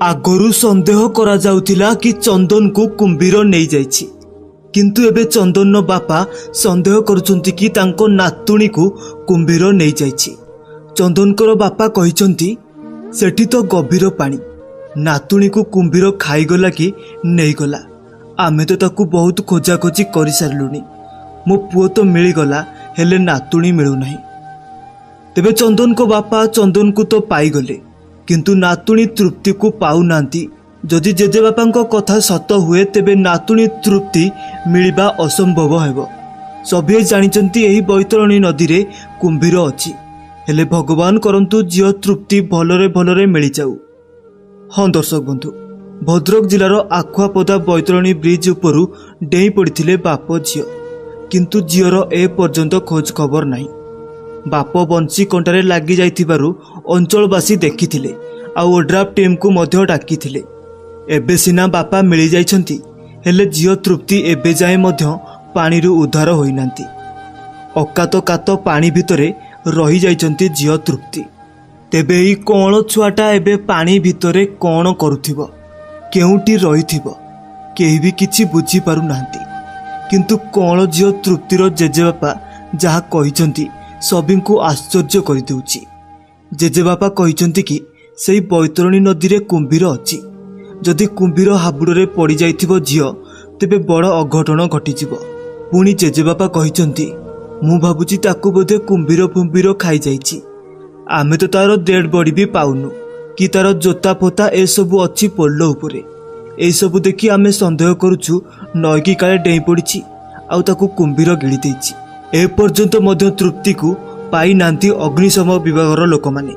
ଆଗରୁ ସନ୍ଦେହ କରାଯାଉଥିଲା କି ଚନ୍ଦନକୁ କୁମ୍ଭୀର ନେଇଯାଇଛି, କିନ୍ତୁ ଏବେ ଚନ୍ଦନର ବାପା ସନ୍ଦେହ କରୁଛନ୍ତି କି ତାଙ୍କ ନାତୁଣୀକୁ କୁମ୍ଭୀର ନେଇଯାଇଛି। ଚନ୍ଦନଙ୍କର ବାପା କହିଛନ୍ତି, ସେଠି ତ ଗଭୀର ପାଣି, ନାତୁଣୀକୁ କୁମ୍ଭୀର ଖାଇଗଲା କି ନେଇଗଲା? ଆମେ ତ ତାକୁ ବହୁତ ଖୋଜାଖୋଜି କରିସାରିଲୁଣି। ମୋ ପୁଅ ତ ମିଳିଗଲା, ହେଲେ ନାତୁଣୀ ମିଳୁନାହିଁ। ତେବେ ଚନ୍ଦନଙ୍କ ବାପା ଚନ୍ଦନକୁ ତ ପାଇଗଲେ, କିନ୍ତୁ ନାତୁଣୀ ତୃପ୍ତିକୁ ପାଉନାହାନ୍ତି। ଯଦି ଜେଜେବାପାଙ୍କ କଥା ସତ ହୁଏ, ତେବେ ନାତୁଣୀ ତୃପ୍ତି ମିଳିବା ଅସମ୍ଭବ ହେବ। ସଭିଏଁ ଜାଣିଛନ୍ତି ଏହି ବୈତରଣୀ ନଦୀରେ କୁମ୍ଭୀର ଅଛି। ହେଲେ ଭଗବାନ କରନ୍ତୁ ଝିଅ ତୃପ୍ତି ଭଲରେ ଭଲରେ ମିଳିଯାଉ। ହଁ ଦର୍ଶକ ବନ୍ଧୁ, ଭଦ୍ରକ ଜିଲ୍ଲାର ଆଖୁଆପଦା ବୈତରଣୀ ବ୍ରିଜ୍ ଉପରୁ ଡେଇଁ ପଡ଼ିଥିଲେ ବାପ ଝିଅ, କିନ୍ତୁ ଝିଅର ଏ ପର୍ଯ୍ୟନ୍ତ ଖୋଜ ଖବର ନାହିଁ। ବାପ ବଂଶୀ କଣ୍ଟାରେ ଲାଗି ଯାଇଥିବାରୁ ଅଞ୍ଚଳବାସୀ ଦେଖିଥିଲେ ଆଉ ଓଡ୍ରାଫ୍ ଟିମ୍କୁ ମଧ୍ୟ ଡାକିଥିଲେ। ଏବେ ସିନା ବାପା ମିଳିଯାଇଛନ୍ତି, ହେଲେ ଝିଅ ତୃପ୍ତି ଏବେ ଯାଏଁ ମଧ୍ୟ ପାଣିରୁ ଉଦ୍ଧାର ହୋଇନାହାନ୍ତି। ଅକାତ କାତ ପାଣି ଭିତରେ ରହିଯାଇଛନ୍ତି ଝିଅ ତୃପ୍ତି। ତେବେ ଏଇ କଅଁଳ ଛୁଆଟା ଏବେ ପାଣି ଭିତରେ କ'ଣ କରୁଥିବ, କେଉଁଠି ରହିଥିବ, କେହି ବି କିଛି ବୁଝିପାରୁନାହାନ୍ତି। କିନ୍ତୁ କଅଁଳ ଝିଅ ତୃପ୍ତିର ଜେଜେବାପା ଯାହା କହିଛନ୍ତି, ସଭିଙ୍କୁ ଆଶ୍ଚର୍ଯ୍ୟ କରିଦେଉଛି। ଜେଜେବାପା କହିଛନ୍ତି କି ସେଇ ବୈତରଣୀ ନଦୀରେ କୁମ୍ଭୀର ଅଛି। ଯଦି କୁମ୍ଭୀର ହାବୁଡ଼ରେ ପଡ଼ିଯାଇଥିବ ଝିଅ, ତେବେ ବଡ଼ ଅଘଟଣ ଘଟିଯିବ। ପୁଣି ଜେଜେବାପା କହିଛନ୍ତି, ମୁଁ ଭାବୁଛି ତାକୁ ବୋଧେ କୁମ୍ଭୀର ଫୁମ୍ଭୀର ଖାଇଯାଇଛି। ଆମେ ତ ତାର ଡେଡ୍ ବଡି ବି ପାଉନୁ କି ତାର ଜୋତା ଫୋତା ଏସବୁ ଅଛି ପୋଲ ଉପରେ। ଏଇସବୁ ଦେଖି ଆମେ ସନ୍ଦେହ କରୁଛୁ ନଈକି କାଳେ ଡେଇଁ ପଡ଼ିଛି ଆଉ ତାକୁ କୁମ୍ଭୀର ଗିଳି ଦେଇଛି। ଏପର୍ଯ୍ୟନ୍ତ ମଧ୍ୟ ତୃପ୍ତିକୁ ପାଇନାହାନ୍ତି ଅଗ୍ନିଶମ ବିଭାଗର ଲୋକମାନେ,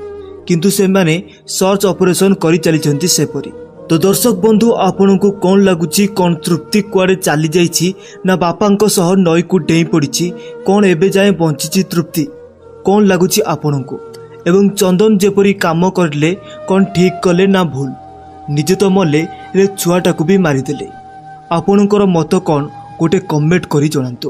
କିନ୍ତୁ ସେମାନେ ସର୍ଚ୍ଚ ଅପରେସନ କରି ଚାଲିଛନ୍ତି ସେପରି। ତ ଦର୍ଶକ ବନ୍ଧୁ, ଆପଣଙ୍କୁ କ'ଣ ଲାଗୁଛି? କ'ଣ ତୃପ୍ତି କୁଆଡ଼େ ଚାଲିଯାଇଛି ନା ବାପାଙ୍କ ସହ ନଈକୁ ଡେଇଁ ପଡ଼ିଛି? କ'ଣ ଏବେ ଯାଏଁ ବଞ୍ଚିଛି ତୃପ୍ତି? କ'ଣ ଲାଗୁଛି ଆପଣଙ୍କୁ? ଏବଂ ଚନ୍ଦନ ଯେପରି କାମ କରିଲେ, କ'ଣ ଠିକ୍ କଲେ ନା ଭୁଲ? ନିଜେ ତ ମଲେ, ହେଲେ ଛୁଆଟାକୁ ବି ମାରିଦେଲେ। ଆପଣଙ୍କର ମତ କ'ଣ, ଗୋଟେ କମେଣ୍ଟ କରି ଜଣାନ୍ତୁ।